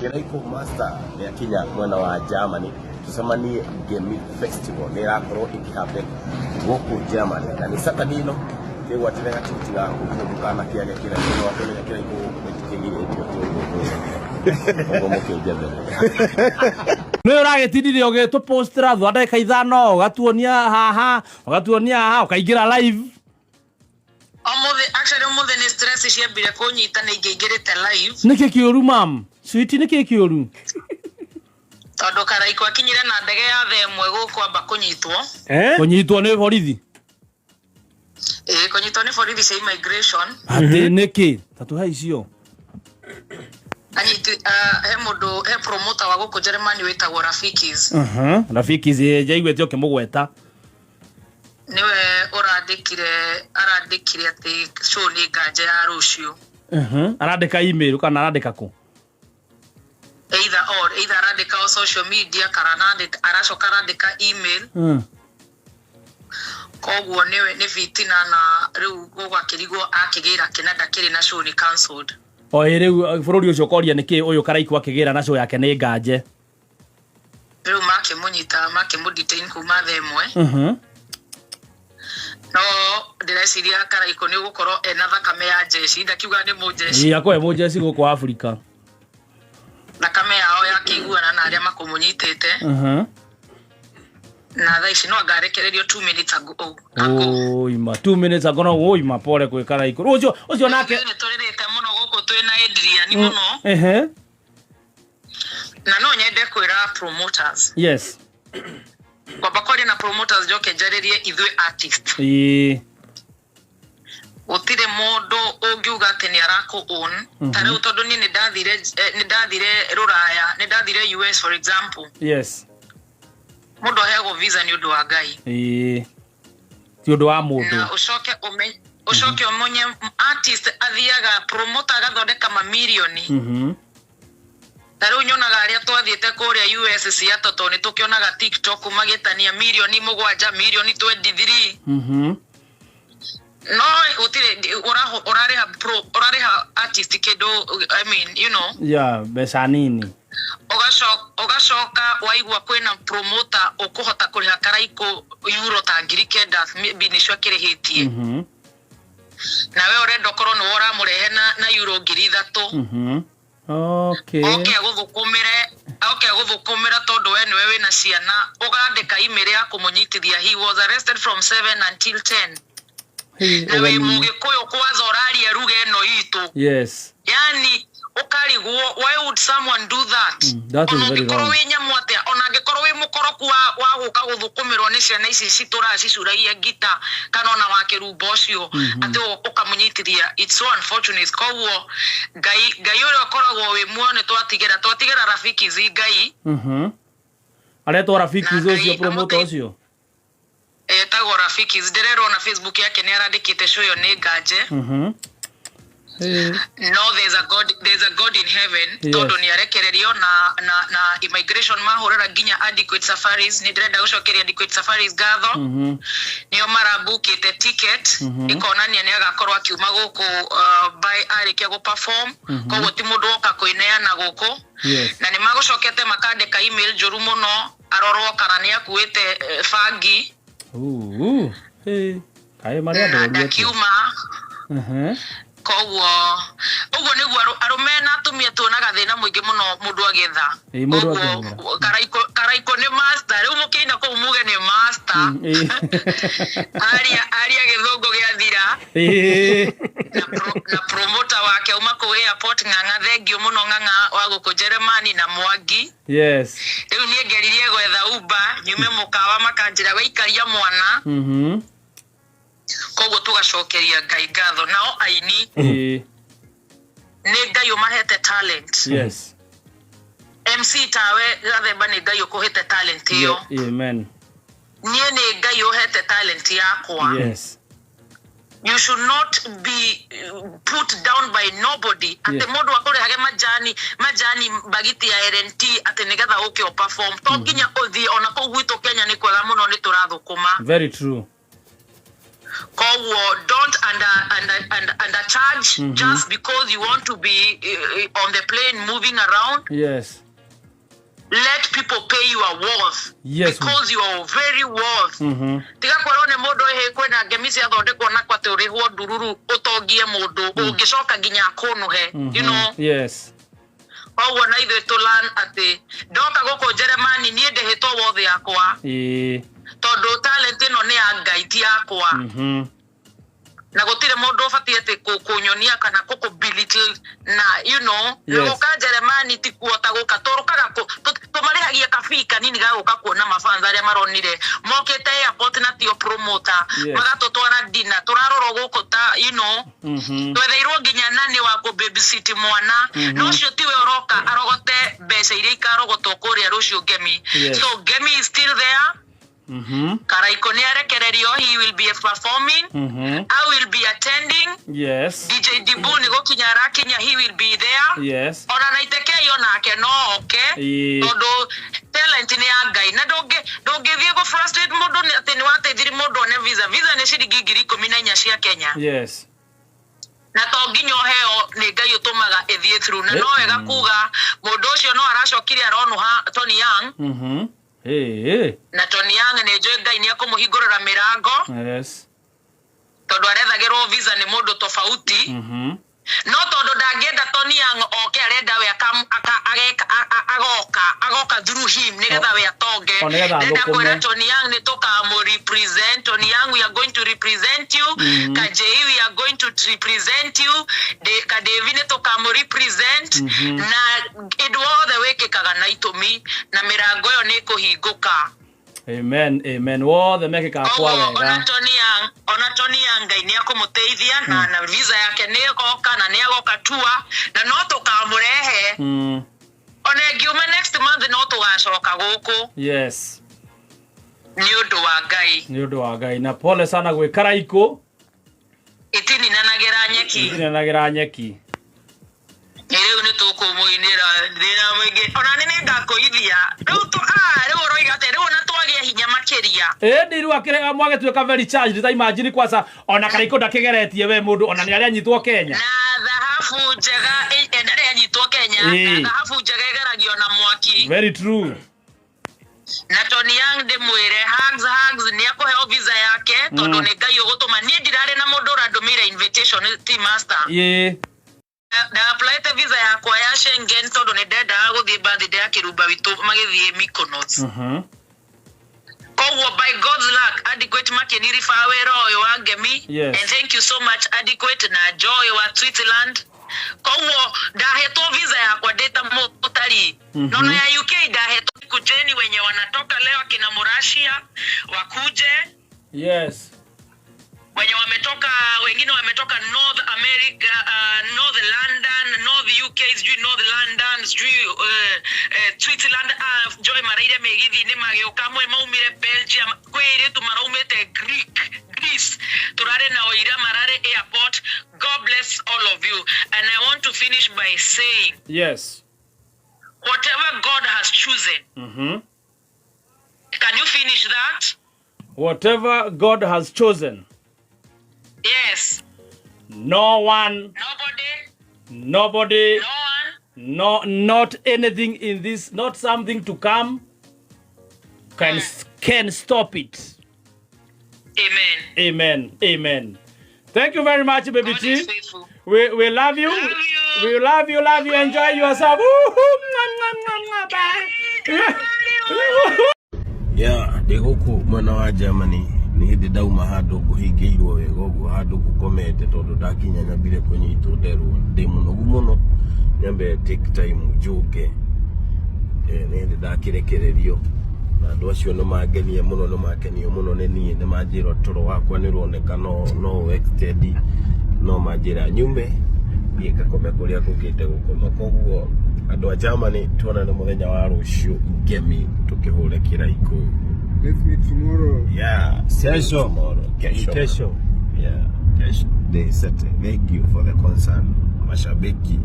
Kĩraikũ Master nĩ akinya mwena wa Germany. Tũcemanie Ngemi Festival nĩ ĩrakorwo ĩkĩhappen gũkũ Germany na nĩ Saturday ĩno. Kĩgwatĩre gatigiti gaku nĩguo ndũkanakĩage. Kĩraikũ no akĩmenya kĩraikũ gũkũ gĩtikĩgirĩtio ũguo mũkĩnjethere. Nä å ragätindire å gä tå postera thwa ndagä ka 5, ũgatuonia haha, ũgatuonia haha, ũkaingĩra live. Ũmũthĩ, actually ũmũthĩ nĩ stress ciambire kũnyita, nĩ ingĩingĩrĩte live. Nä kä kä å ru, mam switi? Nä kä kä å ru? Tondũ Karaikũ akinyire na ndege ya thaa 1 gũkũ, amba kũnyitwo. Eh? Kå nyitwo nä borithi? Ĩĩ, kũnyitwo nĩ borithi cia immigration. Atä nä kä tatå icio? Anyiti he mũndũ, he promoter wa gũkũ Germany wĩtagwo Rafikis. Rafiki njaiguĩte å kä må gweta. Nĩwe ũrandĩkire, arandĩkire atĩ show nĩ nganja ya rũciũ. Arandä ka email kana arandä ka kå? Either or, either arandĩka o social media kana aracoka arandĩka email. Koguo nĩwe nĩ fitina, na rĩu gũgakĩrigwo akĩgĩra kĩna ndakĩrĩ na show nĩ cancelled. O ä rä u bå rå ri å cio ũkoria nä kä å yå Karaikũ akä gä ra na show yake nä nganje. Rĩu makĩmũnyita, makĩmũ-detain kuma thaa 1. No ndĩreciria Karaikũ nĩ ũgũkorwo ena thakame ya njeci, ndakiuga nĩ mũnjeci. Akoe må njeci gå kå Afrika. Thakame yao yakĩiguana na arĩa makũmũnyitĩte. Na thaa ici no angarekererio 2 minutes ago. Ago. Ũima 2 minutes ago no ũima pole kwĩ Karaikũ ũcio ũcio nake. Nĩ tũrĩrĩte mũno gũkũ twĩna Adrian mũno. Na no nyende kwĩra promoters, kwamba kwaria na promoters, njoke njarĩrie ithuĩ artist. Gũtirĩ mũndũ ũngiuga atĩ nĩ arakũ own ta rĩu, tondũ niĩ nĩ ndathire rũraya, nĩ ndathire US for example. Mũndũ aheagwo visa nĩ ũndũ wa Ngai. Ĩĩ, ti ũndũ wa mũndũ. Na ũcoke ũmenye artist athiaga, promoter agathondeka mamirioni. Ta rĩu nyonaga arĩa twathiĩte kũrĩa US, Seattle, tondũ nĩ tũkĩonaga TikTok magĩtania mirioni 7, mirioni 23. No gũtirĩ ũrarĩha ũrarĩha artist kĩndũ, I mean, Ya mbeca nini. Ũgacoka waigua kwĩna promoter ũkũhota kũrĩha Karaikũ euro ta 9,000, maybe nĩcio akĩrĩhĩtie, nawe ũrenda ũkorwo nĩwe ũramũrehe na euro 3,000. Oke agũthũkũmĩre tondũ we nĩwe wĩna ciana, ũgandĩka email ya kũmũnyitithia. He was arrested from 7 until 10. Hey, Na wĩ ũgeni. Mũgĩkũyũ kwanza ũraria ruga ĩno itũ. Yani ũkarigwo, why would someone do that? That is Ona very ũngĩkorwo wrong. wĩ nyamũ atĩa, ona angĩkorwo wĩ mũkoroku wa gũka gũthũkũmĩrwo nĩ ciana ici citũraga cicuragia ngita, kana ona wa kĩrumba ũcio, atĩ ũkamũnyitithia, it's so unfortunate. Koguo Ngai, Ngai ũrĩa ũkoragwo wĩ muoyo, nĩ twatigĩra Rafiki zi Ngai. Aretwo Rafiki Na ũcio Ngai promoter ũcio? Etagwo Rafiki. Ndĩrerwo na Facebook yake nĩ arandĩkĩte show ĩyo nĩ nganje. Hey. No, there's a god, there's a God in heaven. Tondũ nĩ arekererio na immigration mahũrĩra nginya Adequate Safaris. Nĩ ndĩrenda gũcokeria Adequate Safaris ngatho. Nĩo marambukĩte ticket. Ĩkonania nĩ agakorwo akiuma gũkũ by arĩkia gũ perform. Koguo ti mũndũ woka kwĩneana gũkũ. Na nĩ magũcokete makandĩka email njũru mũno, arorwo kana nĩ akuĩte bangi. Ooh. Hey. Kaĩ marĩ Na andũ oru atĩa? ndakiuma. Koguo ũguo nĩguo arũme na atumia tuonaga thĩna mũingĩ mũno mũndũ agĩetha. Ĩĩ, mũndũ Koguo akĩhũra. Karaikũ nĩ master. Rĩu mũkĩina kũu muge nĩ master. Aria aria gĩthũngũ gĩathira. Na promoter wake uma kũu airport, Ng'ang'a, thengiũ mũno Ng'ang'a wa gũkũ Jeremani na Mwangi. Rĩu niĩ ngeririe gwetha Uber nyume mũkawa, makanjĩra waikaria mwana. Koguo tũgacokeria Ngai ngatho. Nao aini, nĩ Ngai ũmahete talent. MC tawe Gathemba, nĩ Ngai ũkũhĩte talent ĩyo. Yeah, amen. Niĩ nĩ Ngai ũhete talent yakwa. You should not be put down by nobody, atĩ mũndũ akũrĩhage majani majani bagiti ya LNT atĩ nĩgetha ũke ũ perform. To nginya ũthiĩ ona kũu gwitũ Kenya nĩ kwega mũno, nĩ tũrathũkũma. Very true. Koguo don't under charge just because you want to be on the plane moving around. Yes. Let people pay your worth. Yes. Because you are very worth. Tiga kwerwo nĩ mũndũ ĩhĩ kwĩna ngemi ciathondekwo na kwatĩ ũrĩhwo ndururu ũtongie mũndũ ũngĩcoka nginya akũnũhe, you know. Yes. Koguo na ithuĩ tũ learn atĩ ndoka gũkũ Jeremani niĩ ndĩhĩtwo wothe yakwa tondũ talent ĩno nĩ ya Ngai ti yakwa. Na gũtirĩ mũndũ ũbatiĩ atĩ kũnyonia kana gũkũ belittle na you know. Yes. Na gũka Jeremani ti kuota gũka tũrũkaga tũmarĩhagia kabii kanini ga gũka kuona mafans arĩa maronire mokĩte airport na tio promoter. Yes. Magatũtwara dinner tũrarorwo gũkũ ta you know. Twetheirwo nginya nani wa kũ babysit mwana. No ũcio tiwe ũroka arogote mbeca iria ikarogotwo kũrĩa rũciũ Ngemi. Yes. So Ngemi is still there. Karaiko nĩ arekererio, he will be performing. I will be attending. Yes. DJ Dibu nĩ gũkinya arakinya, he will be there. Yes. Ona na Itekei onake no oke. Tondũ talent nĩ ya Ngai na ndũngĩthiĩ gũ frustrate mũndũ nĩ atĩ nĩ wateithirie mũndũ one visa. Visa nĩ ciringi 14,000 cia Kenya. Yes. Na to nginya ũheo nĩ Ngai ũtũmaga ĩthiĩ through. Na no wega kuga mũndũ ũcio no aracokire aronũha Tony Young. Hey. Na Tony Young nĩ njũĩ Ngai nĩ ekũmũhingũrĩra mĩrango. Yes. Tondũ arethagĩrwo visa nĩ mũndũ tofauti. No tondũ ndangĩenda Tony Young oke arenda we agoka through him nĩgetha we atonge. O, nĩgetha Ndĩrenda athũkũme. kwĩra Tony Young nĩ tũkamũ represent. Tony Young, we are going to represent you. Kajei, we are going to represent you. Kadevi nĩ tũkamũ represent. Na ũndũ wothe wĩkĩkaga na itũmi na mĩrango ĩyo nĩ ĩkũhingũka. Amen, amen. Wothe mekĩkaga kwa Koguo wega. ona Tony Young, ona Tony Young Ngai nĩ ekũmũteithia na visa yake nĩ ĩgoka na nĩ agoka tua na no tũkamũrehe. Ona ĩngiuma next month no tũgacoka gũkũ. Yes. Nĩ ũndũ wa Ngai. Nĩ ũndũ wa Ngai. Na pole sana gwĩ Karaikũ. Ĩtininanagĩra nyeki. Ĩtininanagĩra nyeki. Rĩu nĩ tũkũmũinĩra thĩna mũingĩ. Ona nĩ nĩngakũithia. Rĩu rĩu ũroiga atĩ rĩu ona twagĩa hinya makĩria. Ĩndĩ rĩu akĩrĩ mwagĩtuĩka very charged ta imagine kwanza ona Karaikũ ndakĩgeretie we mũndũ ona nĩ arĩa anyitwo Kenya. Na thahabu njega ndarĩ anyitwo Kenya. Na thahabu njega ĩgeragio na mwaki. Very true. Na Tony Young ndĩmwĩre hugs hugs nĩ akũheo visa yake tondũ nĩ Ngai ũgũtũma. Niĩ ndirarĩ na mũndũ ũrandũmĩire invitation ti master. Na applyte visa yakwa ya Schengen tondũ nĩ ndendaga gũthiĩ birthday ya kĩrumba witũ magĩthiĩ Mykonos. Koguo by God's luck Adequate makĩniriba wĩra ũyũ wa Ngemi. Yes. And thank you so much Adequate na Joy wa Switzerland. Koguo ndahetwo visa yakwa ndĩ ta mũtarii. Nono ya UK ndahetwo kujeni wenye wanatoka leo akina Murashia wakuje. Yes. Wenye wametoka, wengine wametoka North America, North London, North UK, sijui North London, sijui Switzerland, Joy maraire mĩgithi-inĩ magĩũka, amwe maumire Belgium, kwĩ airĩtu maraumĩte Greece, tũrarĩ na ũira mararĩ airport. God bless all of you. And I want to finish by saying, Yes. whatever God has chosen, can you finish that? Whatever God has chosen. Yes. No one, Nobody, nobody, no one, no, not anything in this, not something to come can stop it. Amen. Amen. Amen. Thank you very much, baby God T. is faithful. We love you. Love you. We love you, love you. Enjoy yourself. Woo-hoo. Mwah, mwah, mwah, mwah. Bye. Yeah, ndĩ gũkũ mwena wa Germany nĩ hĩndĩ ndauma handũ ngũhingĩirwo wega ũguo handũ ngũkomete tondũ ndakinya nyambire kũnyitwo nderwo ndĩ mũnogu mũno nyambe take time njũke. Nĩ hĩndĩ ndakĩrekererio na andũ acio nĩ mangenia mũno, nĩ makenio mũno nĩ niĩ, nĩ manjĩra toro wakwa nĩ ũroneka no extend, no manjĩra nyume thiĩ ngakome kũrĩa ngũkĩte gũkoma. Koguo andũ a Germany tuonane mũthenya wa rũciũ Ngemi tũkĩhũre kĩraikũ. Let's meet tomorrow. Yeah, see you Kesho. tomorrow. Kesho. Kesho. Yeah, kesho. They said thank you for the concern. Mashabiki.